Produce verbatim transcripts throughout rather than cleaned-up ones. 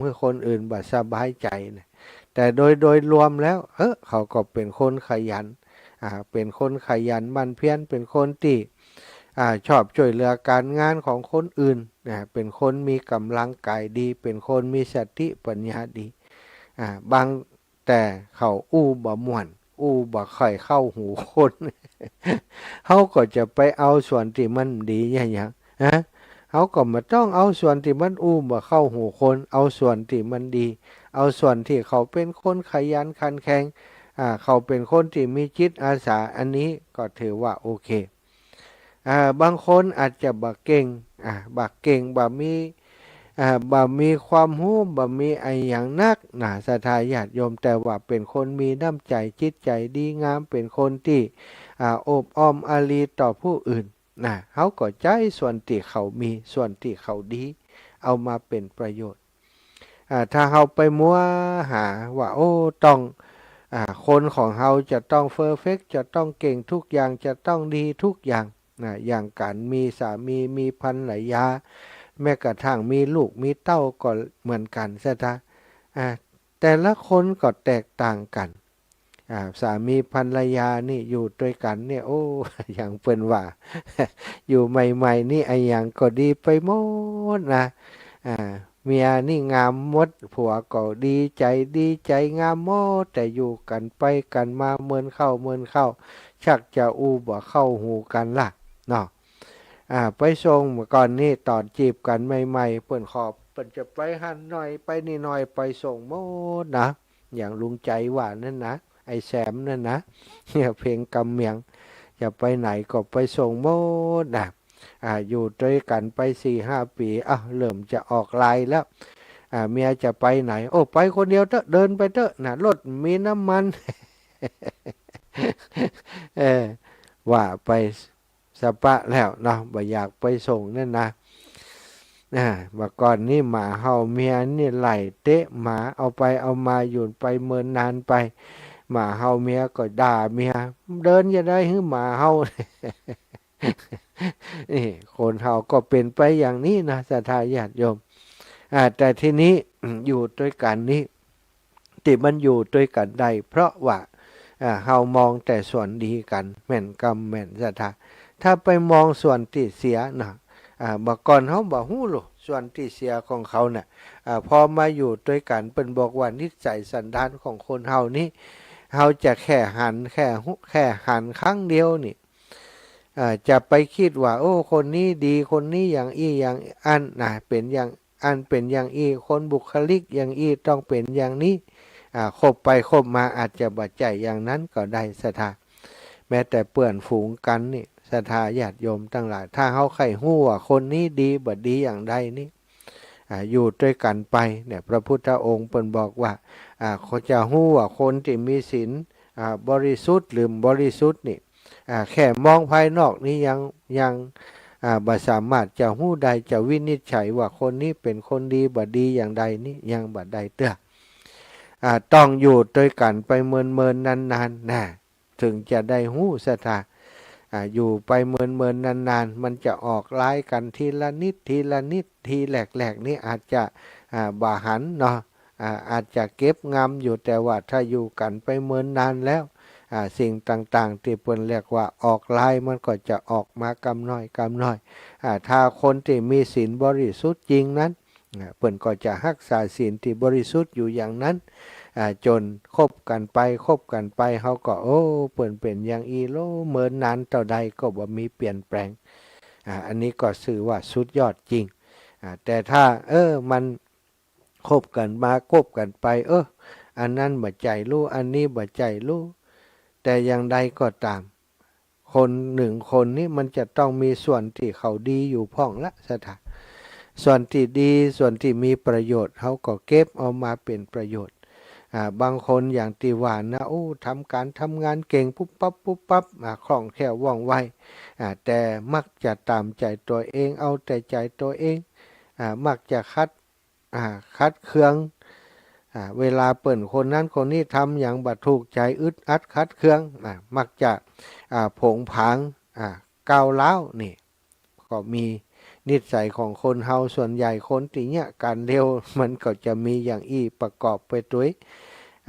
หื้อคนอื่นบ่สบายใจ๋นะ แต่โดย โดยรวมแล้ว เออ เขาก็เป๋นคนขยัน อ่า เป๋นคนขยันหมั่นเพียร เป๋นคนตี้ อ่า ชอบจ้วยเหลือก๋านงานของคนอื่นนะ เป๋นคนมีก๋ำลังก๋ายดี เป๋นคนมีสติปัญญาดี อ่า บาง แต่เขาอู้บ่ม่วน อู้บ่ค่อยเข้าหูคน เฮาก็จะไปเอาส่วนตี้มันดีเนี่ยหยัง ฮะ เฮาก็บ่ต้องเอาส่วนตี้มันอู้บ่เข้าหูคน เอาส่วนตี้มันดี เอาส่วนตี้เขาเป๋นคนขยันขันแข็ง อ่า เขาเป๋นคนตี้มีจิตอาสา อันนี้ก็ถือว่าโอเค อ่า บางคนอาจจะบ่เก่ง อ่า บ่เก่ง บ่มี อ่า บ่มีความฮู้ บ่มีอะหยังนักนะ ศรัทธาญาติโยม แต่ว่าเป๋นคนมีน้ำใจ๋ จิตใจ๋ดีงาม เป๋นคนตี้ อ่า อบอ้อมอารีต่อผู้อื่นนะ เฮาก็ใจ๊ส่วนตี้เขามี ส่วนตี้เขาดี เอามาเป๋นประโยชน์ อ่า ถ้าเฮาไปมัวหาว่า โอ้ ต้อง อ่า คนของเฮาจะต้องเพอร์เฟกต์ จะต้องเก่งทุกอย่าง จะต้องดีทุกอย่างนะ อย่างก๋านมีสามี มีภรรยา แม้กระทั่งมีลูกมีเต้าก็เหมือนกั๋น ศรัทธา อ่า แต่ละคนก็แตกต่างกั๋น อ่า สามีภรรยานี่อยู่ตวยกั๋นเนี่ย โอ้ อย่างเปิ้นว่า อยู่ใหม่ๆ นี่อะหยังก็ดีไปหมดนะ อ่า เมียนี่งามหมด ผัวก็ดีใจ๋ ดีใจ๋งามหมด แต่อยู่กั๋นไปกั๋นมาเมินเข้าเมินเข้า ชักจะอู้บ่เข้าหูกั๋นละเนาะ อ่า ไปส่ง เมื่อก่อนนี่ต๋อนจีบกั๋นใหม่ๆ เปิ้นขอ เปิ้นจะไปหั้นหน่อย ไปนี่หน่อย ไปส่งหมดนะ อย่างลุงใจ๋ว่านั่นนะ ไอ้แซมนั่นนะ เนี่ย เพลงกำเมียง จะไปไหนก็ไปส่งหมดนะ อ่า อยู่ตวยกั๋นไปสี่ห้าปี๋ อ้าว เริ่มจะออกลายแล้ว อ่า เมียจะไปไหน โอ้ ไปคนเดียวเต๊อะ เดินไปเต๊อะนะ รถมีน้ำมัน เออ ว่าไปสะปะแล้วเนาะ บ่อยากไปส่งนั่นนะ อ่า เมื่อก่อนนี่หมาเห่าเมียนี่ไล่เตะหมา เอาไปเอามาอยู่ไปเมินนานไป หมาเห่าเมียก็ด่าเมีย เดินจะได้หื้อหมาเห่า นี่ คนเฮาก็เป๋นไปอย่างนี้นะ ศรัทธาญาติโยม อ่า แต่ทีนี้ อยู่ตวยกั๋นนี้ ตี้มันอยู่ตวยกั๋นได้ เพราะว่า อ่า เฮามองแต่ส่วนดีกั๋น แม่นกำแม่นศรัทธา ถ้าไปมองส่วนตี้เสียนะ อ่า เมื่อก่อนเฮาบ่ฮู้หรอก ส่วนตี้เสียของเขาน่ะ อ่า พอมาอยู่ตวยกั๋น เปิ้นบอกว่านิสัยสันดานของคนเฮานี้ เฮาจะแค่หัน แค่ฮู้ แค่หันครั้งเดียวนี่ อ่า จะไปกึ๊ดว่า โอ้ คนนี้ดี คนนี้อย่างอี้อย่างอั้นนะ เป๋นอย่างอั้นเป๋นอย่างอี้ คนบุคลิกอย่างอี้ต้องเป๋นอย่างนี้ อ่า คบไปคบมาอาจจะบ่ใจ้อย่างนั้นก็ได้ศรัทธา แม้แต่เปื้อนฝูงกั๋นนี่ ศรัทธาญาติโยมตังหลาย ถ้าเฮาใค่ฮู้ว่าคนนี้ดีบ่ดีอย่างใดนี่ อ่า อยู่ตวยกั๋นไปเนี่ย พระพุทธองค์เปิ้นบอกว่า อ่า เขาจะฮู้ว่าคนตี้มีศีล อ่า บริสุทธิ์หรือบ่บริสุทธิ์นี่ อ่า แค่มองภายนอกนี่ยัง ยัง อ่า บ่สามารถจะฮู้ได้ จะวินิจฉัยว่าคนนี้เป๋นคนดีบ่ดีอย่างใดนี่ยังบ่ได้เตื้อ อ่า ต้องอยู่ตวยกั๋นไปเมินๆ นานๆ นะ เถิงจะได้ฮู้ศรัทธา อ่า อยู่ไปเมินๆ นานๆ มันจะออกลายกั๋นทีละนิด ทีละนิด ทีแหลกๆ นี่อาจจะ อ่า บ่หันเนาะ อ่า อาจจะเก็บงำอยู่ แต่ว่าถ้าอยู่กั๋นไปเมินนานแล้ว อ่า สิ่งต่างๆ ตี้เปิ้นเรียกว่าออกลาย มันก็จะออกมากำน้อยกำน้อย อ่า ถ้าคนตี้มีศีลบริสุทธิ์จริงนั้น อ่า เปิ้นก็จะฮักษาศีลตี้บริสุทธิ์อยู่อย่างนั้น อ่า จ๋นคบกั๋นไป คบกั๋นไป เฮาก็ โอ้ เปิ้นเป๋นอย่างอี้โล เมินนานเต้าใดก็บ่มีเปลี่ยนแปลง อ่า อันนี้ก็ถือว่าสุดยอดจริง อ่า แต่ถ้า เออ มัน คบกั๋นมา คบกั๋นไป เออ อันนั้นบ่ใจ้ลู่ อันนี้บ่ใจ้ลู่ แต่อย่างใดก็ต๋าม คนหนึ่งคนนี้มันจะต้องมีส่วนตี้เขาดีอยู่พ่องละศรัทธา ส่วนตี้ดี ส่วนตี้มีประโยชน์ เฮาก็เก็บเอามาเป๋นประโยชน์ อ่า บางคนอย่างตี้ว่านะ โอ้ ทำก๋านทำงานเก่งปุ๊บปั๊บปุ๊บปั๊บ อ่า คล่องแคล่วว่องไว อ่า แต่มักจะต๋ามใจ๋ตั๋วเอง เอาแต่ใจ๋ตั๋วเอง อ่า มักจะขัด อ่า ขัดเคือง อ่า เวลาเปิ้นคนนั้นคนนี้ทำหยังบ่ถูกใจ๋ อึดอัดขัดเคือง อ่า มักจะ อ่า ผงผาง อ่า ก้าวร้าว นี่ ก็มี นิสัยของคนเฮาส่วนใหญ่คนตี้เยียะก๋านเลว มันก็จะมีอย่างอี้ประกอบไปตวย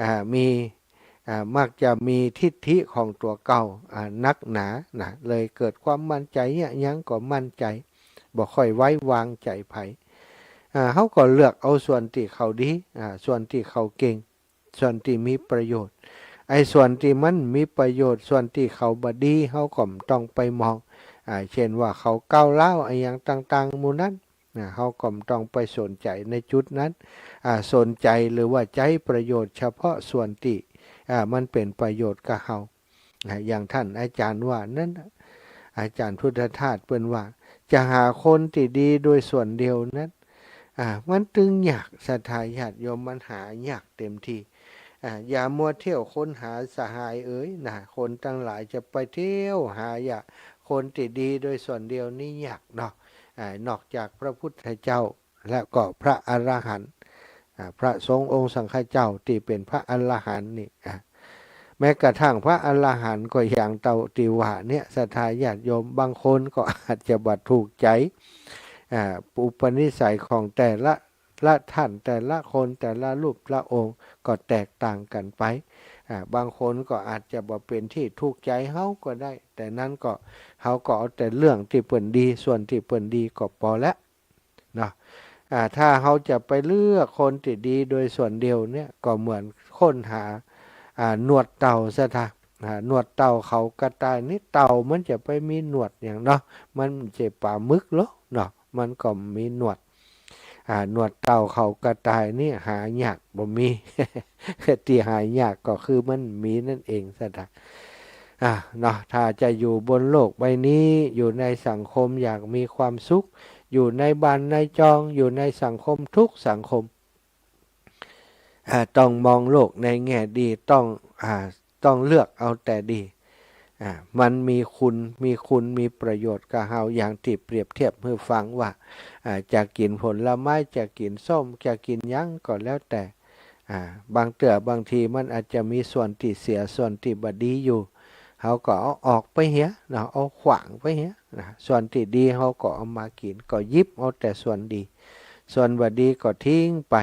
อ่า มี อ่า มักจะมีทิฏฐิของตั๋วเก่า อ่า นักหนานะ เลยเกิดความมั่นใจ๋ เยียะหยังก็มั่นใจ๋ บ่ค่อยไว้วางใจ๋ใผ อ่า เฮาก็เลือกเอาส่วนตี้เขาดี อ่า ส่วนตี้เขาเก่ง ส่วนตี้มีประโยชน์ ไอ้ส่วนตี้มันมีประโยชน์ ส่วนตี้เขาบ่ดี เฮาก็บ่ต้องไปมอง อ่า เช่นว่าเขาก้าวร้าวอะหยังต่างๆ หมู่นั้น นะ เฮาก็บ่ต้องไปสนใจ๋ในจุดนั้น อ่า สนใจ๋หรือว่าใจ๊ประโยชน์เฉพาะส่วนตี้ อ่า มันเป๋นประโยชน์กับเฮา นะ อย่างต้านอาจ๋ารย์ว่านั้นน่ะ อาจ๋ารย์พุทธทาสเปิ้นว่า จะหาคนตี้ดีโดยส่วนเดียวนั้น อ่า มันตึงยาก ศรัทธาญาติโยม มันหายากเต็มที อ่า อย่ามัวเที่ยวค้นหาสหายเอ๋ยนะ คนตังหลายจะไปเที่ยวหาอย่า คนตี้ดีโดยส่วนเดียวนี่ยากเนาะ อ่า นอกจากพระพุทธเจ้า และก็พระอรหันต์ อ่า พระสงฆ์องค์สังฆเจ้าตี้เป๋นพระอรหันต์นี่ อ่า แม้กระทั่งพระอรหันต์ก็อย่างเต้าตี้ว่าเนี่ย ศรัทธาญาติโยม บางคนก็อาจจะบ่ถูกใจ๋ อ่า อุปนิสัยของแต่ละ ละท่าน แต่ละคน แต่ละรูปละองค์ก็แตกต่างกั๋นไป อ่า บางคนก็อาจจะบ่เป๋นตี้ถูกใจ๋เฮาก็ได้ แต่นั้นก็ เฮาก็เอาแต่เรื่องตี้เปิ้นดี ส่วนตี้เปิ้นดีก็ปอแล้วเนาะ อ่า ถ้าเฮาจะไปเลือกคนตี้ดีโดยส่วนเดียวเนี่ย ก็เหมือนค้นหา อ่า หนวดเต่า ศรัทธา อ่า หนวดเต่าเขากระต่ายนี่ เต่ามันจะไปมีหนวดหยังเนาะ มันบ่ใจ้ป๋าหมึกหรอกเนาะ มันก็มีหนวด อ่า หนวดเต่าเขากระต่ายนี่หายาก บ่มี ตี้หายากก็คือมันมีนั่นเอง ศรัทธา อ่า เนาะ ถ้าจะอยู่บนโลกใบนี้ อยู่ในสังคมอย่างมีความสุข อยู่ในบ้านในจอง อยู่ในสังคมทุกสังคม อ่า ต้องมองโลกในแง่ดี ต้อง อ่า ต้องเลือกเอาแต่ดี อ่า มันมีคุณ มีคุณ มีประโยชน์กับเฮา อย่างตี้เปรียบเทียบหื้อฟังว่า อ่า จะกิ๋นผลไม้ จะกิ๋นส้ม จะกิ๋นหยังก็แล้วแต่ อ่า บางเตื้อบางทีมันอาจจะมีส่วนตี้เสีย ส่วนตี้บ่ดีอยู่ เฮาก็เอาออกไปเหียเนาะ เอาขว้างไปเหียนะ ส่วนตี้ดีเฮาก็เอามากิ๋น ก็หยิบเอาแต่ส่วนดี ส่วนบ่ดีก็ทิ้งไป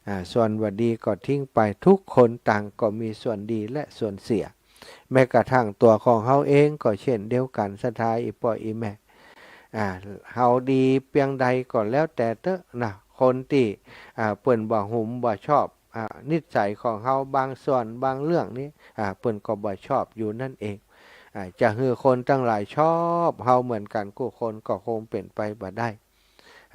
อ่า ส่วนบ่ดีก็ทิ้งไป ทุกคนต่างก็มีส่วนดีและส่วนเสีย แม้กระทั่งตั๋วของเฮาเองก็เช่นเดียวกั๋น ศรัทธาอี่ป้ออี่แม่ อ่า เฮาดีเปียงใดก็แล้วแต่เต๊อะนะ คนตี้ อ่า เปิ้นบ่หุมบ่ชอบ อ่า นิสัยของเฮาบางส่วนบางเรื่องนี้ อ่า เปิ้นก็บ่ชอบอยู่นั่นเอง อ่า จะหื้อคนตังหลายชอบเฮาเหมือนกั๋นกู้คนก็คงเป๋นไปบ่ได้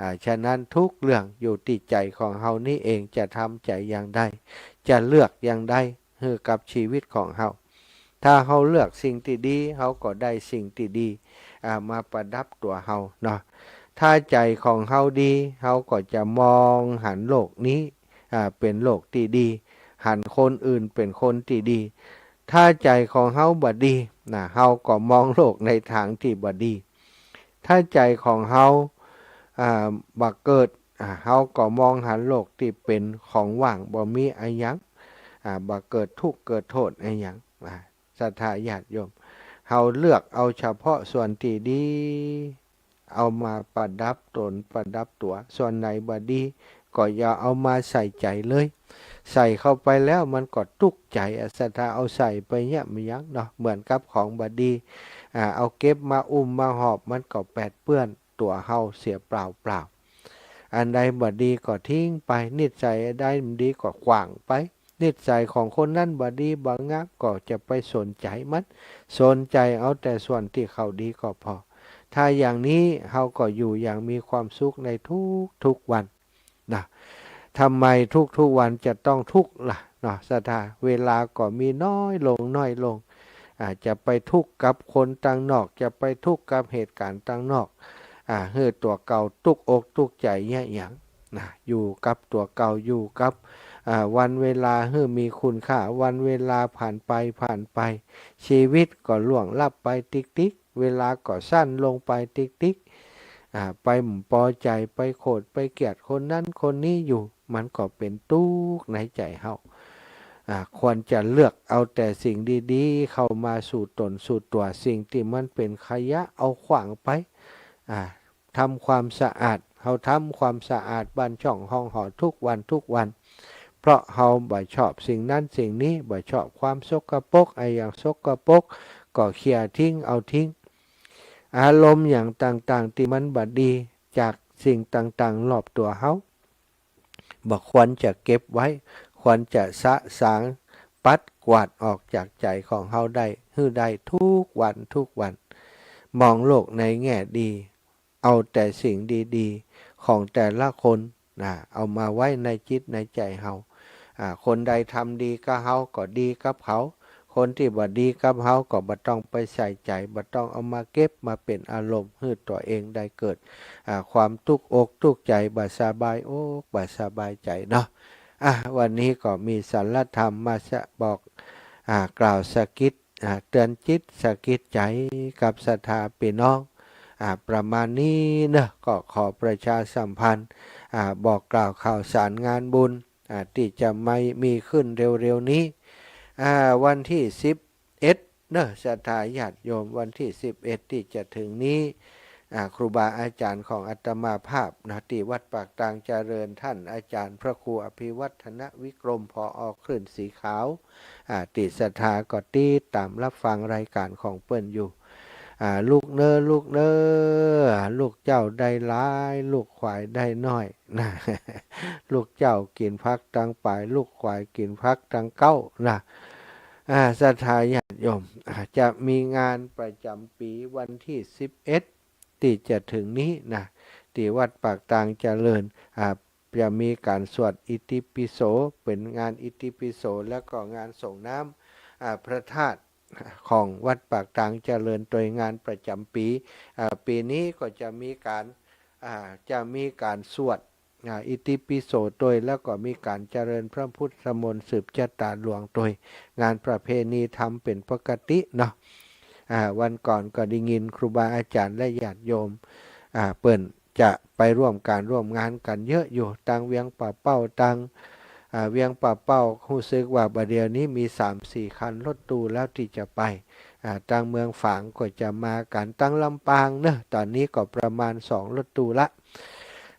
อ่า ฉะนั้นทุกเรื่องอยู่ตี้ใจ๋ของเฮานี่เอง จะทำใจ๋อย่างใด จะเลือกอย่างใดหื้อกับชีวิตของเฮา ถ้าเฮาเลือกสิ่งตี้ดี เฮาก็ได้สิ่งตี้ดี อ่า มาประดับตั๋วเฮาเนาะ ถ้าใจ๋ของเฮาดี เฮาก็จะมองหันโลกนี้ อ่า เป๋นโลกตี้ดี หันคนอื่นเป๋นคนตี้ดี ถ้าใจ๋ของเฮาบ่ดีนะ เฮาก็มองโลกในตางตี้บ่ดี ถ้าใจ๋ของเฮา อ่า บ่เกิด อ่า เฮาก็มองหันโลกตี้เป๋นของว่าง บ่มีอะหยัง อ่า บ่เกิดทุกข์เกิดโทษอะหยัง อ่า ศรัทธาญาติโยม เฮาเลือกเอาเฉพาะส่วนตี้ดี เอามาประดับต๋นประดับตั๋ว ส่วนไหนบ่ดีก็อย่าเอามาใส่ใจ๋เลย ใส่เข้าไปแล้วมันก็ตุ๊กใจ๋อะ ศรัทธา เอาใส่ไปเยียะบ่หยังเนาะ เหมือนกับของบ่ดี อ่า เอาเก็บมาอุ้มมาหอบ มันก็แปดเปื้อนตั๋วเฮาเสียเปล่าๆ อันใดบ่ดีก็ทิ้งไป นิสัยอันใดบ่ดีก็ขว้างไป นิสัยของคนนั้นบ่ดีบ่งามก็จะไปสนใจ๋มัน สนใจ๋เอาแต่ส่วนตี้เขาดีก็ปอ ถ้าอย่างนี้เฮาก็อยู่อย่างมีความสุขในทุกๆ วันนะ ทำไมทุกๆ วันจะต้องทุกข์ล่ะเนาะ ศรัทธา เวลาก็มีน้อยลง น้อยลง อ่า จะไปทุกข์กับคนตังนอก จะไปทุกข์กับเหตุก๋ารณ์ตังนอก อ่า หื้อตั๋วเก่าตุ๊กอกตุ๊กใจ๋เยียะหยังนะ อยู่กับตั๋วเก่า อยู่กับ อ่า วันเวลาหื้อมีคุณค่า วันเวลาผ่านไป ผ่านไป ชีวิตก็ล่วงลับไปติ๊กๆ เวลาก็สั้นลงไปติ๊กๆ อ่า ไปบ่ปอใจ๋ ไปโขด ไปเกลียดคนนั้นคนนี้อยู่ มันก็เป๋นตุ๊กข์ในใจ๋เฮา อ่า ควรจะเลือกเอาแต่สิ่งดีๆ เข้ามาสู่ต๋นสู่ตั๋ว สิ่งตี้มันเป๋นขยะเอาขว้างไป อ่า ทำความสะอาด เฮาทำความสะอาดบ้านช่องห้องหอทุกวันทุกวัน เพราะเฮาบ่ชอบสิ่งนั้นสิ่งนี้ บ่ชอบความสกปรก อะหยังสกปรกก็เคลียร์ทิ้ง เอาทิ้ง อารมณ์อย่างต่างๆ ตี้มันบ่ดีจากสิ่งต่างๆ รอบตั๋วเฮา บ่ควรจะเก็บไว้ ควรจะสะสาง ปัดกวาดออกจากใจ๋ของเฮาได้ หื้อได้ทุกวันทุกวัน มองโลกในแง่ดี เอาแต่สิ่งดีๆ ของแต่ละคนนะ เอามาไว้ในจิตในใจ๋เฮา อ่า คนใดทำดีกับเฮาก็ดีกับเขา คนตี้บ่ดีกับเฮาก็บ่ต้องไปใส่ใจ๋ บ่ต้องเอามาเก็บมาเป๋นอารมณ์ หื้อตั๋วเองได้เกิด อ่า ความตุ๊กอกตุ๊กใจ๋ บ่สบายอกบ่สบายใจ๋เนาะ อ่ะ วันนี้ก็มีสาระธรรมมาสะ บอก อ่า กล่าวสะกิด อ่า เตือนจิตสะกิดใจ๋กับศรัทธาปี้น้อง อ่า ประมาณนี้เนาะ ก็ขอประชาสัมพันธ์ อ่า บอกกล่าวข่าวสารงานบุญ อ่า ตี้จะไม่มีขึ้นเร็วๆ นี้ อ่า วันตี้สิบเอ็ดเนาะ ศรัทธาญาติโยม วันตี้สิบเอ็ดตี้จะถึงนี้ อ่า ครูบาอาจ๋ารย์ของอาตมาภาพนะ ตี้วัดปากตางเจริญ ต้านอาจ๋ารย์พระครูอภิวัฒนวิกรม ผอ. คลื่นสีขาว อ่า ตี้ศรัทธาก็ติดต๋ามรับฟังรายก๋านของเปิ้นอยู่ อ่า ลูกเน้อ ลูกเน้อ ลูกเจ้าได้หลาย ลูกขวายได้น้อยนะ ลูกเจ้ากิ๋นผักตังป๋าย ลูกขวายกิ๋นผักตังเก๊านะ อ่า ศรัทธาญาติโยม อ่า จะมีงานประจ๋ำปี๋วันตี้สิบเอ็ดตี้จะถึงนี้นะ ตี้วัดปากตางเจริญ อ่า จะมีก๋านสวดอิติปิโส เป๋นงานอิติปิโส แล้วก็งานสรงน้ำ อ่า พระธาตุของวัดปากตางเจริญ โตยงานประจ๋ำปี๋ อ่า ปี๋นี้ก็จะมีก๋าน อ่า จะมีก๋านสวด อ่า อิติปิโสโตย แล้วก็มีก๋านเจริญพระพุทธมนต์สืบจะต๋าหลวงโตย งานประเพณีธรรมเป๋นปกติเนาะ อ่า วันก่อนก็ได้ยินครูบาอาจ๋ารย์และญาติโยม อ่า เปิ้นจะไปร่วมก๋านร่วมงานกั๋นเยอะอยู่ ตางเวียงป่าเป้า ตาง อ่า เวียงป่าเป้า ฮู้สึกว่าบ่าเดี่ยวนี้มีสามสี่คันรถตู้แล้วตี้จะไป อ่า ตางเมืองฝางก็จะมากั๋น ตางลำปางเนาะ ต๋อนนี้ก็ประมาณสองรถตู้ละ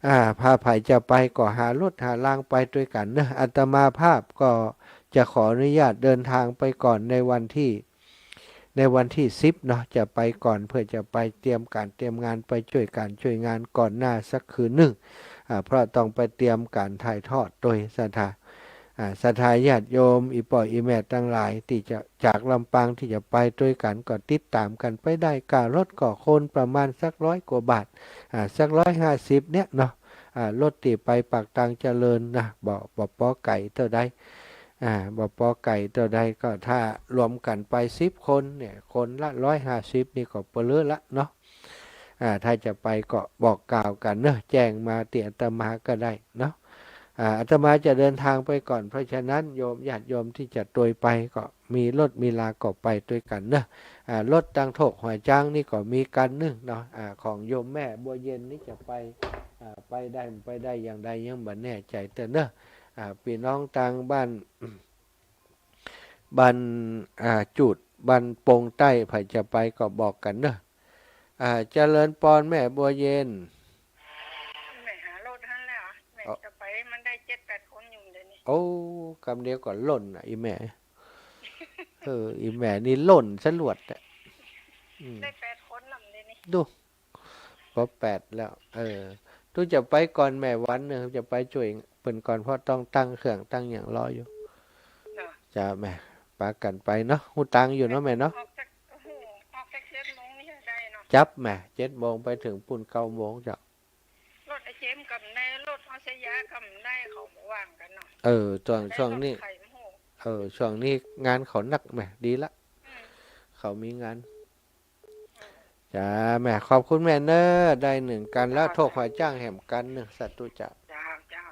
อ่า ถ้าใผจะไปก็หารถหารางไปตวยกั๋นเนาะ อาตมาภาพก็จะขออนุญาตเดินทางไปก่อนในวันตี้ ในวันตี้สิบเนาะ จะไปก่อนเปื้อจะไปเตรียมก๋านเตรียมงาน ไปจ้วยก๋านจ้วยงานก่อนหน้าสักคืนนึ่ง อ่า เพราะต้องไปเตรียมก๋านถ่ายทอดโตยศรัทธา อ่า ศรัทธาญาติโยม อี่ป้ออี่แม่ตังหลายตี้จะจากลำปางตี้จะไปตวยกั๋นก็ติดต๋ามกั๋นไปได้ ก้ารถก็คนประมาณสักร้อยกว่าบาท อ่า สักร้อยห้าสิบเนี่ยเนาะ อ่า รถตี้ไปปากตางเจริญนะ บ่ บ่ปอไก๋เต้าใด อ่า บ่ปอไก๋เต้าใด ก็ถ้ารวมกั๋นไปสิบคนเนี่ย คนละร้อยห้าสิบนี่ก็ปะเลือละเนาะ อ่า ถ้าจะไปก็บอกกล่าวกั๋นเนาะ แจ้งมาตี้อาตมาก็ได้เนาะ อ่า อาตมาจะเดินทางไปก่อน เพราะฉะนั้นโยมญาติโยมตี้จะตวยไปก็มีรถมีลาก็ไปตวยกั๋นเนาะ อ่า รถตางโทกหัวจ๊างนี่ก็มีคันนึ่งเนาะ อ่า ของโยมแม่บัวเย็นนี่จะไป อ่า ไปได้บ่ไปได้อย่างใดยังบ่แน่ใจ๋เตื้อเนาะ อ่า ปี้น้องตางบ้าน บ้าน อ่า จูด บ้านปงใต้ ใผจะไปก็บอกกั๋นเนาะ อ่า เจริญปอนแม่บัวเย็น แม่หารถหั้นแล้ว แม่จะไป มันได้เจ็ดแปดคนอยู่เดี๋ยวนี้ โอ้ กำเดียวก็ล้นอ่ะ อี่แม่ เออ อี่แม่นี่ล้นสลวดอ่ะ อืม ได้แปดคนลำเดี๋ยวนี้ ดู ปอแปดแล้ว เออ ตุ๊จะไปก่อนแม่วันนึ่ง จะไปจ้วยเปิ้นก่อน เพราะต้องตั้งเครื่องตั้งหยังรออยู่ เนาะ จ้าแม่ ปากั๋นไปเนาะ ฮู้ตางอยู่เนาะแม่เนาะ ออกจาก โอ้โห ออกจากเจ็ดโมงนี่ได้เนาะ จั๊บแม่ เจ็ดโมงไปเถิงปู๊นเก้าโมงเจ้า รถไอ้เจมส์ก็ได้ รถออสเตรเลียก็ได้ เขาบ่ว่างกั๋นเนาะ เออ ช่วง ได้ ช่วงนี้ รถไถโอ้โห เออ ช่วงนี้งานเขานักแม่ ดีละ อืม เขามีงาน จ้าแม่ ขอบคุณแม่เน้อ ได้นึ่งคันแล้ว โทกหัวจ๊างแหมคันนึ่ง สาธุจ้า จ้า จ้า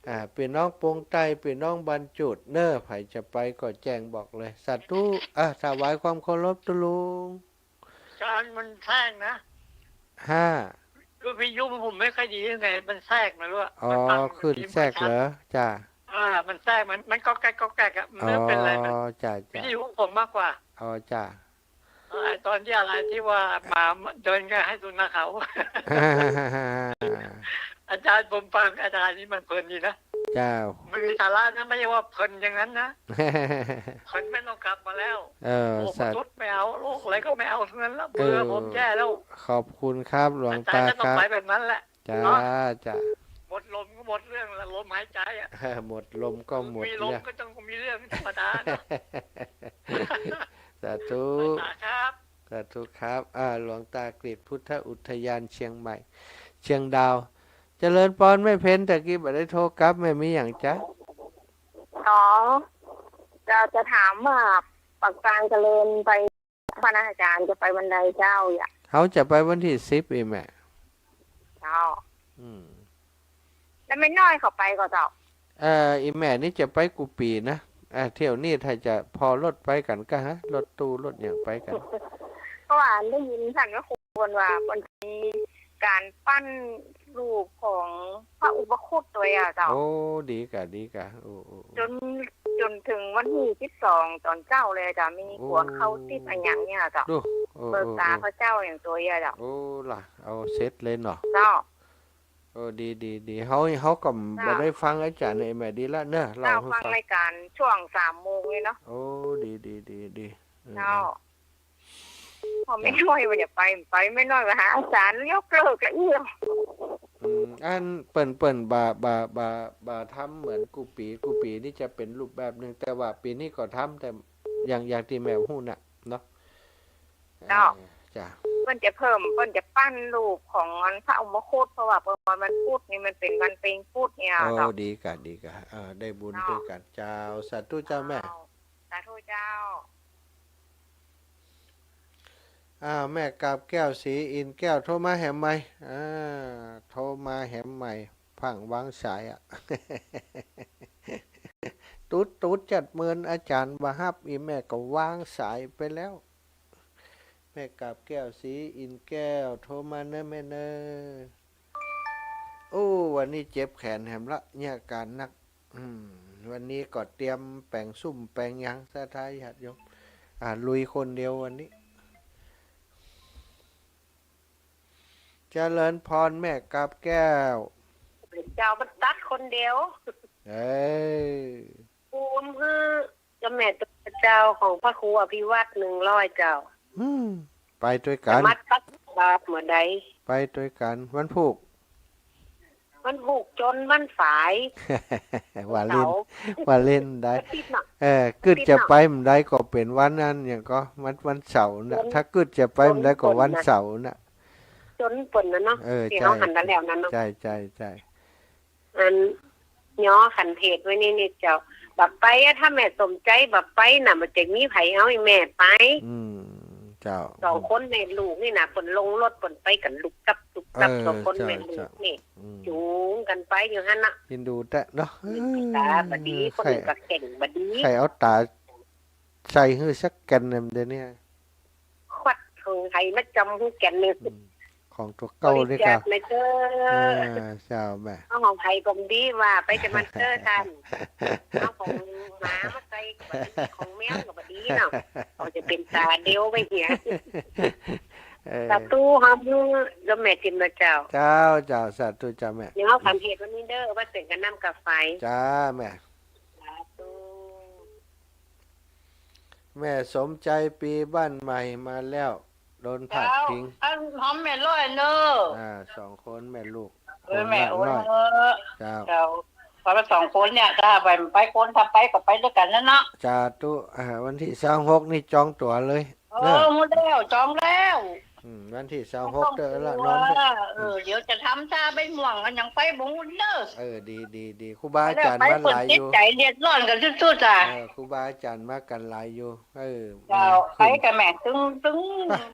อ่า ปี้น้องปงใต้ ปี้น้องบ้านจูดเน้อ ใผจะไปก็แจ้งบอกเลย สาธุ อ่า ถวายความเคารพตุ๊ลุง อาจ๋ารย์มันแทรกนะ ห้า คือวิทยุผมไม่ค่อยดีไง มันแทรกนะลูก อ๋อ มันฟัง ขึ้นแทรกเหรอ จ้า อ่า มันแทรก มัน มันก๊อกแก๊กก๊อกแก๊กอะ มันไม่รู้เป็นอะไร มัน อ๋อ จ้า จ้า วิทยุผมมากกว่า อ๋อ จ้า อะไรตอนที่อะไรที่ว่าหมาเดินก็ให้สุนัขเห่า อาจารย์ ผมฟังอาจารย์นี่มันเพลินดีนะ เจ้า มันมีสาระนะ ไม่ใช่ว่าเพลินอย่างนั้นนะ เพลินไม่ต้องกลับมาแล้ว เออ โลก สา มนุษย์ไม่เอา โลกอะไรก็ไม่เอาทั้งนั้นแล้ว เออ เบื่อผมแย่แล้ว ขอบคุณครับหลวงตาครับ อาจารย์ก็ต้องไปแบบนั้นแหละ จ้า เนาะ จ้า หมดลมก็หมดเรื่องละ ลมหายใจอะ หมดลมก็หมดเรื่อง มีลมก็ต้องมีเรื่องธรรมดาเนาะ สาธุ สาธุครับ สาธุครับ อ่า หลวงตากฤษพุทธอุทยานเชียงใหม่ เชียงดาว เจริญพรแม่เพ็ญ ตะกี้บ่ได้โทรกลับ แม่มีหยังจ๊ะ อ๋อ จะ จะถามว่าปากกลางเจริญไป พระอาจารย์จะไปวันใดเจ้า อยาก เฮาจะไปวันตี้สิบอีแม่ เจ้า อืม แล้วแม่น้อยเขาไปก่อเจ้า เอ่อ อีแม่นี่จะไปกู้ปี๋นะ อ่า เที่ยวนี้ถ้าจะผ่อรถไปกั๋นก็ฮะ รถตู้รถหยังไปกั๋น เพราะว่าได้ยินท่านพระครูว่าเปิ้นมีก๋านปั้นรูปของพระอุปคุตตวยอะเจ้า โอ้ ดีก่ะ ดีก่ะ โอ้ โอ้ โอ้ จ๋น จ๋นเถิงวันตี้สิบสองต๋อนเจ๊าเลยอะเจ้า มี โอ้ กั๋วข้าวติ๊บอะหยังเนี่ยอะเจ้า ดู โอ้ เปิด โอ้ ต๋า โอ้ พระเจ้าอย่างตวยอะเจ้า โอ้ ล่ะ เอาเสร็จเลยเนาะ เจ้า โอ้ ดี ดี ดี เฮา เฮาก็ เจ้า บ่ได้ฟังอาจ๋ารย์ในแม่ดีละเนาะ เล่า เจ้า หื้อฟัง ฟังรายก๋านช่วงสามโมงเลยเนาะ โอ้ ดี ดี ดี ดี เออ เจ้า พอแม่น้อยว่าจะไป ไป แม่น้อยว่าหาอาจ๋ารย์ยกเลิกละอี้ อืม อันเปิ้น เปิ้นบ่า บ่า บ่า บ่าทำเหมือนกู้ปี๋ กู้ปี๋นี่จะเป๋นรูปแบบนึ่ง แต่ว่าปี๋นี้ก็ทำ แต่อย่าง อย่างตี้แม่ฮู้น่ะเนาะ เจ้า เออ จ้ะ เปิ้นจะเพิ่ม เปิ้นจะปั้นรูปของอันพระอุปคุต เพราะว่าเปิ้นว่าวันพุธนี่มันเป๋นวันเพ็ญพุธเนี่ย โอ้ เจ้า ดีก่ะ ดีก่ะ เออ ได้บุญ เจ้า ตวยกั๋น เจ้า สาธุเจ้าแม่ เจ้า สาธุเจ้า อ้าว แม่กาบแก้ว ศรีอินทร์แก้ว โทรมาแหมใหม่ อ่า โทรมาแหมใหม่ พั่งวางสายอะ ตุ๊ดตุ๊ดจัดเมิน อาจ๋ารย์บ่ฮับ อีแม่ก็วางสายไปแล้ว แม่กาบแก้ว ศรีอินทร์แก้ว โทรมาเน้อแม่เน้อ โอ้ วันนี้เจ็บแขนแหมละ เนี่ยอาก๋านนัก อืม วันนี้ก็เตรียมแป๋งซุ่มแป๋งหยัง ศรัทธาญาติโยม อ่า ลุยคนเดียววันนี้ เจริญพรแม่กาบแก้ว เจ้า มันตัดคนเดียว เอ้ย ปูนพื้นเจ้าแม่ตัวเจ้าของพระครูอภิวัฒน์หนึ่งร้อยเจ้า อืม ไปตวยกั๋น จะมาตักบาตรเมื่อใด ไปตวยกั๋น วันพูก วันพูกจ๋นวันฝาย ว่าเล่น เสาร์ ว่าเล่นได้ อาทิตย์น่ะ เออ กึ๊ดจะไปเมื่อใดก็เป๋นวันนั้น หยังก็ วัน วันเสาร์น่ะ อาทิตย์น่ะ ถ้ากึ๊ดจะไปเมื่อใดก็วันเสาร์น่ะ จ๋นเปิ้นน่ะเนาะ เออ ตี้เฮา ใจ้ หันมาแล้วนั่นเนาะ ใจ้ ใจ้ ใจ้ อัน ย้อขันเทศน์ไว้นิดๆ เจ้า บ่ไปอะ ถ้าแม่สมใจ๋บ่ไปน่ะ มันจะมีใผเอาให้แม่ไป อืม เจ้า สองคนแม่ลูกนี่น่ะ เปิ้นลงรถเปิ้นไปกั๋นลุบตับลุบตับ เออ สองคน เจ้า แม่ลูก เจ้า นี่ อืม จูงกั๋นไปอยู่หั้นน่ะ เอ็นดูแต๊เนาะ อืม ต๋าบ่ดี เออ คนอื่นก็แข่งบ่ดี ใค่เอาต๋าใส่หื้อสักแก่นหนึ่งเดี๋ยวนี้ ควัดของใผมาจ่ำหื้อแก่นหนึ่ง อืม ของตั๋วเก่านี่ก่ะ บริจาคหน่อยเต๊อะ เออ เจ้าแม่ เอาของใผก็ดีว่าไปจะมันเต๊อะต้าน เอาของหมามาใส่ก็บ่ดี ของแมวก็บ่ดีเนาะ เอาจะเป๋นต๋าเดียวไปเหีย เออ สาธุ หอมมือ เจ้าแม่ทิมนะเจ้า เจ้า เจ้า สาธุเจ้าแม่ เดี๋ยวเอาขันเทศน์วันนี้เด้อ ว่าเสร็จกับน้ำกับไฟ จ้าแม่ สาธุ แม่สมใจ๋ปี๋บ้านใหม่มาแล้ว โดนพาดพิง เจ้า อันหอมแม่ร้อยเน้อ อ่า สองคนแม่ลูก เออ แม่โอน โอนละร้อย เน้อ เจ้า เจ้า ไปสองคนเนี่ย ถ้าไป ไปคน ถ้าไปก็ไปตวยกั๋นนั่นเนาะ สาธุ อ่า วันตี้ซาวหกนี่จองตั๋วเลย เออ เน้อ ฮู้แล้ว จองแล้ว อืม วันตี้ซาวหก บ่ต้องกั๋ว เต๊อะละ นอนเต๊อะ เออ อืม เดี๋ยวจะทำต๋าไปม่วงกั๋น ยังไปบ่ฮู้เน้อ เออ ดี ดี ดี ครูบาอาจ๋ารย์มาหลายอยู่ ไปเปิ้นจิตใจ๋เดือดร้อนกั๋นสุดๆ อ่ะ เออ ครูบาอาจ๋ารย์มากั๋นหลายอยู่ เออ เจ้า มา ไปกับแม่ตึง ตึง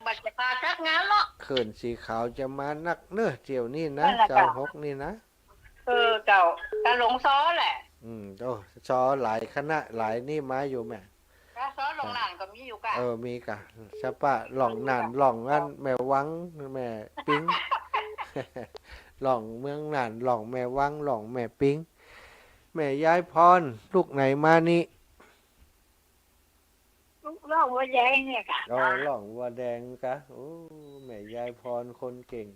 บัดจะพาจัดงานเนาะ เขินสีขาวจะมานักเน้อ เที่ยวนี้นะ นั่นแหละ ซาวหกนี่นะ เออ เจ้า ต๋าหลวงซ้อแหละ อืม โอ้ ซ้อหลายคณะหลายนี่มาอยู่แม่ ต๋าซ้อหลวงน่านก็มีอยู่ก่ะ เออ มีก่ะ สะปะหลวงน่าน หลวงอันแม่วัง แม่ปิ๊ง หลวงเมืองน่าน หลวงแม่วัง หลวงแม่ปิ๊ง แม่ยายพร ลูกไหนมานี่ ลูก ร่องวัวแดงเนี่ยค่ะ อ๋อ ร่องวัวแดงกะ โอ้ แม่ยายพรคนเก่ง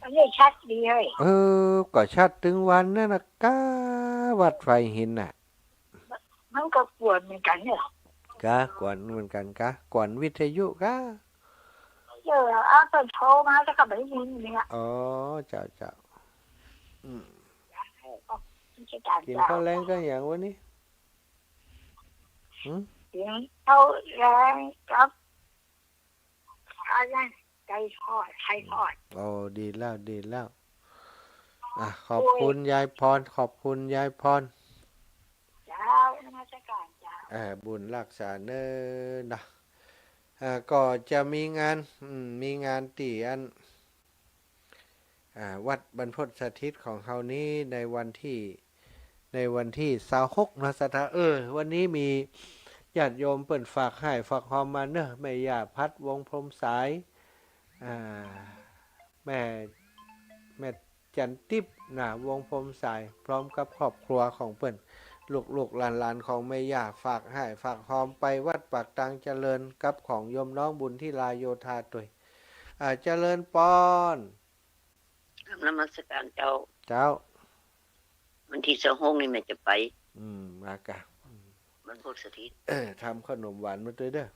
อันนี้ชัดดีเฮ้ย เออ ก็ชัดตึงวันนั่นนะกะ วัดไผ่หินน่ะ มันก็กวนเหมือนกั๋นเนี่ย กะ กวนเหมือนกั๋นกะ กวนวิทยุกะ เออ เอา ก็โทรมาแล้วก็ไม่ได้ยินเนี่ย อ๋อ เจ้า เจ้า อืม กิ๋นข้าวแลงกับหยังวันนี้ หืม กิ๋นข้าวแลงกับ อะไร ไก่ทอด ไข่ทอด โอ้ ดีแล้ว ดีแล้ว อ่ะ ขอบคุณยายพร ขอบคุณยายพร เจ้า นมัสการเจ้า เออ บุญฮักษาเน่อนะ อ่า ก็จะมีงาน อืม มีงานตี้อัน อ่า วัดบรรพตสถิตของเฮานี้ในวันตี้ ในวันตี้ซาวหกเนาะ ศรัทธา เออ วันนี้มีญาติโยมเปิ้นฝากฮ้ายฝากฮอมมาเนาะ แม่ย่าพัด วงศ์พรหมสาย อ่า แม่ แม่จันทร์ติ๊บนะ วงศ์พรหมสาย พร้อมกับครอบครัวของเปิ้น ลูกๆ หลานๆ ของแม่ย่า ฝากฮ้ายฝากฮอมไปวัดปากตางเจริญ กับของโยมน้องบุญทิลาโยธาตวย อ่า เจริญปอน กราบนมัสการเจ้า เจ้า วันตี้ซาวหกนี่แม่จะไป อืม มากะ อืม บรรพตสถิต เออ ทำขนมหวานมาตวยเน่อ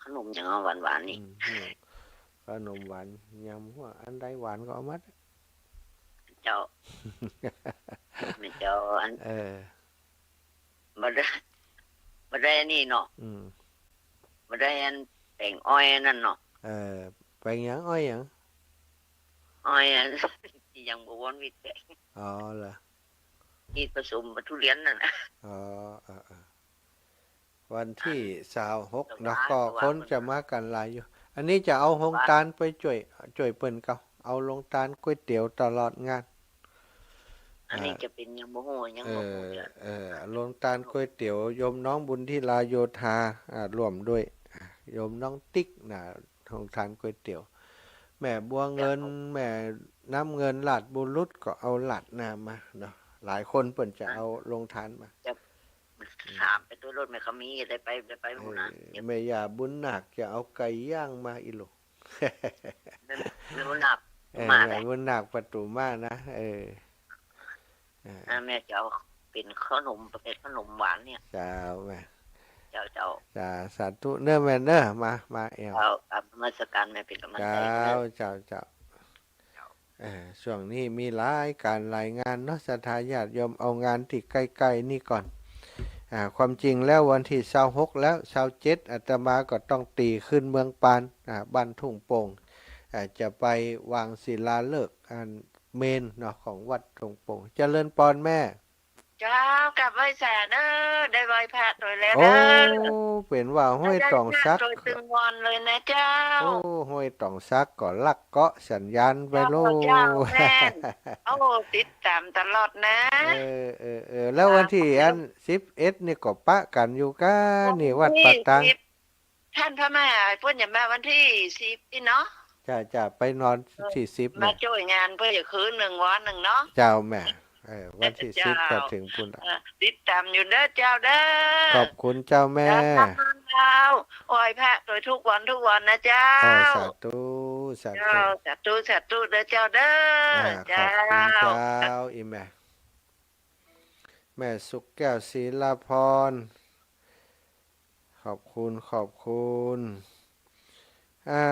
ขนมหยังอะหวานๆ นี่ อืม ขนมหวาน ยำหัว อันใดหวานก็เอามาเน่อ เจ้า แม่เจ้า อัน เออ บ่ได้ บ่ได้อันนี้เนาะ อืม บ่ได้อันแป้งอ้อยอันนั้นเนาะ เออ แป้งหยัง อ้อยหยัง อ้อยอัน ตี้ยังบ่วนวิทย์ อ๋อ เหรอ ตี้ผสมกับทุเรียนนั่นน่ะ อ๋อ เออ เออ วันตี้ซาวหกเนาะ ก็คนจะมากั๋นหลายอยู่ อันนี้จะเอาโฮงตานไปจ้วย จ้วยเปิ้นเก่า เอาโฮงตานก๋วยเตี๋ยวตลอดงาน อันนี้จะเป๋นยังบ่ฮู้ ยังบ่ฮู้ เออ เออ โฮงตานก๋วยเตี๋ยว โยมน้องบุญทิลาโยธา อ่า ร่วมด้วย อ่า โยมน้องติ๊กนะ โฮงตานก๋วยเตี๋ยว แม่บัวเงิน เจ้า แม่น้ำเงิน ราชบุรุษก็เอาหลาดน้ำมาเนาะ หลายคนเปิ้นจะเอาโฮงตานมา จะ อืม ถามไปตวยโลด แม่ขะมีได้ไป ได้ไป เออ บ่นะ แม่ย่าบุญนาคจะเอาไก่ย่างมาอีหลู แม่ แม่บุญนาค เออ มา แม่ ได้ บุญนาคประตูมานะ เออ เออ อ่า แม่จะเอาเป๋นขนม ประเภทขนมหวานเนี่ย เจ้าแม่ เจ้า เจ้า จ้า สาธุเน่อแม่เน่อ มา มาแอ่ว เจ้า กราบนมัสการแม่ เป๋นก๋ำลังใจ๋เน่อ เจ้า เจ้า เจ้า เอ่อ ช่วงนี้มีหลายก๋านหลายงานเนาะ ศรัทธาญาติโยม เอางานตี้ใก้ๆ นี่ก่อน อ่า ความจริงแล้ววันตี้ซาวหกแล้ว ซาวเจ็ด อาตมาก็ต้องตี๋ขึ้นเมืองปาน อ่า บ้านทุ่งโป่ง อ่า จะไปวางศิลาฤกษ์อันเมรุเนาะ ของวัดทุ่งโป่ง เจริญปอนแม่ เจ้า กราบไหว้สาเน่อ ได้ไหว้พระตวยแล้ว โอ้ เน่อ เป๋นว่าห้วยต๋องสัก ได้ไหว้พระตวยตึงวันเลยนะเจ้า โอ้ ห้วยต๋องสักก็ลักเกาะสัญญาณไปโลด เจ้า เจ้า แม่น โอ้ ติดต๋ามตลอดนะ เออ เออ เออ แล้ววันตี้อันสิบเอ็ดนี่ก็ปะกั๋นอยู่ก้า นี่วัดปากตาง วันตี้สิบ ต้านพระมหาเปิ้นจะมาวันตี้สิบนี่เนาะ จ้า จ้า ไปนอน เออ ตี้สิบ มาจ้วยงานเปิ้นจะคืนนึ่งวันนึ่งเนาะ เจ้าแม่ เออ วันตี้สิบ เจ้า ก็เถิงปู้นละ เออ ติดต๋ามอยู่เน่อเจ้าเน่อ ขอบคุณเจ้าแม่ เจ้า ไหว้พระตวยทุกวันทุกวันนะเจ้า เออ สาธุ สาธุ เจ้า สาธุ สาธุเน่อเจ้าเน่อ อ่า เจ้า ขอบคุณเจ้า อีแม่ แม่สุขแก้ว ศิลาพร ขอบคุณ ขอบคุณ อ่า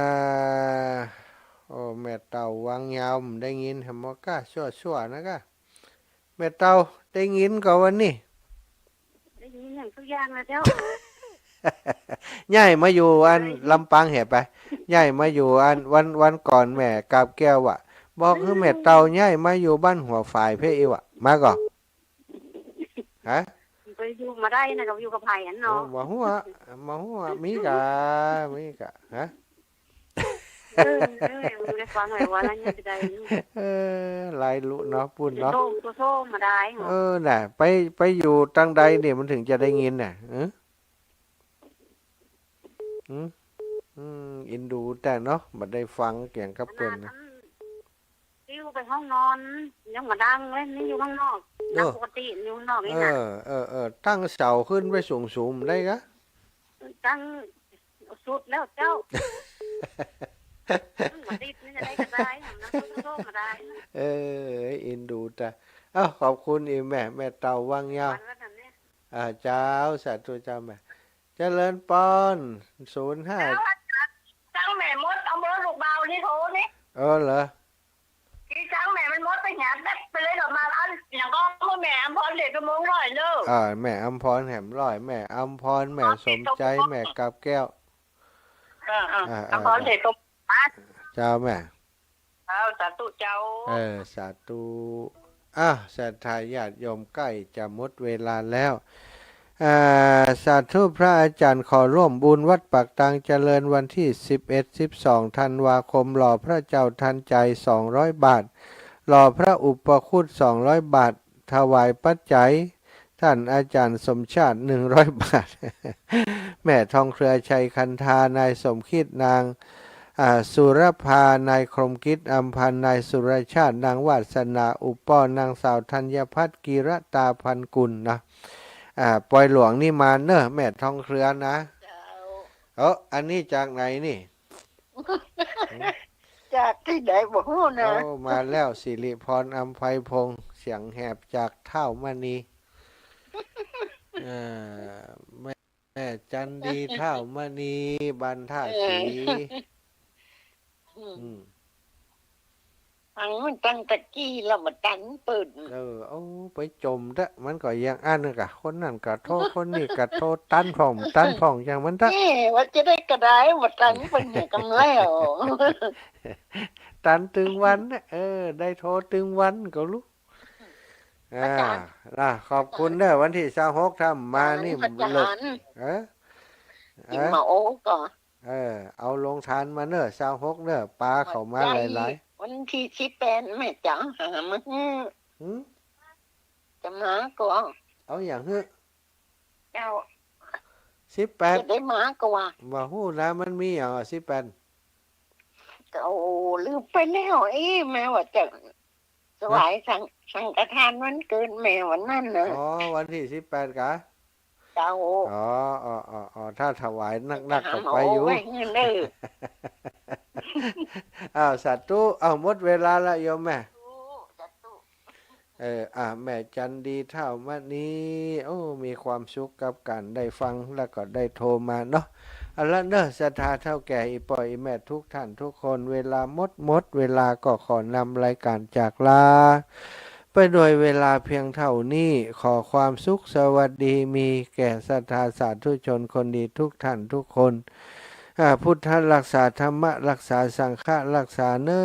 โอ้ แม่เฒ่าวังยาว ได้ยินหมอก้าชั่วๆ นะก้า แม่เฒ่าได้ยินก่อวันนี้ ได้ยินหยังสักอย่างนะเจ้า ย้ายมาอยู่อัน ได้ยิน ลำปางแหไป ย้ายมาอยู่อัน วัน วันก่อนแม่กาบแก้วอะ บอกหื้อแม่เฒ่าย้ายมาอยู่บ้านหัวฝายเพ่ออีหวะ มาก่อ ฮะ ไปอยู่บ่ได้นะ ก็อยู่กับไผอันเนาะ โอ้ บ่ฮู้อะ บ่ฮู้อะ มีกะ มีกะ ฮะ เออ เออ บ่ได้ฟังเลยว่าแล้วยังสิได้ เออ หลายลุเนาะ ปู้นเนาะ โทร โทรมาได้เหรอ เออ น่ะ ไป ไปอยู่ตางใดเนี่ยมันถึงจะได้ยินน่ะ เออ อืม อืม อินดูแต่เนาะ บ่ได้ฟังเสียงกับเปิ้นนะ ขนาดอัน ปิ้วไปห้องนอนยังบ่ดังเลย นี่อยู่ข้างนอก เออ ดังปกติอยู่ข้างนอกนี่นะ เออ เออ เออ ตั้งเสาขึ้นไปสูงๆ ได้กะ ตั้งสุดแล้วเจ้า อืม มาติดนี่จะได้ก็ได้นะ มันก็โทษมาได้นะ เออ อินดูตา อ้าว ขอบคุณอีกแม่ แม่เต่าวังยาว วันละนั้นเนี่ย อ่า เจ้า สาธุเจ้าแม่ เจริญปอน ศูนย์ห้า เจ้า อาจารย์ ตั้งแม่มดอำเภอลูกบ่าวนี่โทนี่ เออเหรอ ที่ตั้งแม่มันมดไปหยาดแบบไปเลยดอกมาอันอย่างก็แม่อำพรเดชอุโมงค์ร้อยเนอะ อ่า แม่อำพรแหมร้อย แม่อำพร แม่สมใจ แม่กาบแก้ว เออ เออ อ่า อ่า อำพรเดชอุโมงค์ เจ้าแม่ เจ้า สาธุเจ้า เออ สาธุ อ้าว ศรัทธาญาติโยม ใก้จะหมดเวลาแล้ว อ่า สาธุ พระอาจารย์ขอร่วมบุญวัดปากตางเจริญ วันตี้สิบเอ็ด สิบสอง ธันวาคม หล่อพระเจ้าทันใจ สองร้อย บาท หล่อพระอุปคุต สองร้อย บาท ถวายปัจจัย ต้านอาจ๋ารย์สมชาติ หนึ่งร้อย บาท แม่ทองเครือ ชัยคันธา นายสมคิด นาง อ่า สุรภา นายคมกิจ อำพันธ์ นายสุรชาติ นางวาสนา อุปป้อ นางสาวธัญพัฒน์ กีรตาพันกุลนะ อ่า ปอยหลวงนี่มาเน่อ แม่ทองเครือนะ เจ้า เอ้อ อันนี้จากไหนนี่ จากตี้ใดบ่ฮู้นะ โอ้ มาแล้ว สิริพร อำไพพงษ์ เสียงแหบจากท่าวมณี เอ่อ แม่ แม่จันดี ท่าวมณี บ้านท่าสี เออ อืม ฟังมันตั้งแต่กี้แล้วบ่ตันเปิ้น เออ เอาไปจ่มเต๊อะ มันก็อย่างอั้นกะ คนนั้นก็โทร คนนี้ก็โทร ตันพ่อง ตันพ่อง อย่างมันเต๊อะ เอ๊ะ ว่าจะได้กระไดบ่ตันเปิ้นเนี่ยกำแล้ว ตันตึงวันนะ เออ ได้โทรตึงวันก็ฮู้ อ่า อาจ๋ารย์ นะ ขอบคุณเน่อ วันตี้ซาวหก ถ้ามานี่ อาจ๋ารย์ เลิก เออ กิ๋น เออ หม่าโอ๊ก่อ เออ เอาโฮงตานมาเน่อ ซาวหก เน่อ ปาเข้ามาหลายๆ วันตี้สิบแปดแม่จ๋าหามาหื้อ หืม จะมาก่อ เอาหยังหื้อ เจ้า สิบแปด จะได้มาก่อว่า บ่ฮู้นะ มันมีหยังอ่ะ สิบแปด ก็ โอ้ ลืมไปแล้ว เอ๊ะ แม่ว่าจะ ถวายสัง สังฆทานวันเกิดแม่วันนั้นเน่อ อ๋อ วันตี้สิบแปดกะ เจ้า อ๋อ อ๋อ อ๋อ อ๋อ ถ้าถวายนักๆ ก็ไปอยู่ ไว้หื้อเน่อ อ้าว สาธุ อ้าว หมดเวลาละโยมแม่ สาธุ เออ อ่ะ แม่จันดี ท่าวมณี โอ้ มีความสุขกับก๋านได้ฟัง แล้วก็ได้โทรมาเนาะ เอาละเน่อ ศรัทธาเฒ่าแก่ อี่ป้ออี่แม่ทุกท่านทุกคน เวลาหมด หมดเวลาก็ขอนำรายก๋านจากลา ไปโดยเวลาเพียงเท่านี้ ขอความสุขสวัสดีมีแก่ศรัทธาสาธุชนคนดีทุกท่านทุกคน อ่า พุทธรักษา ธรรมรักษา สังฆรักษาเน่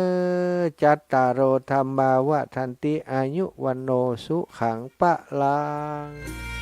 อ จัตตาโร ธัมมา วัฑฒันติ อายุ วัณโณ สุขัง พลัง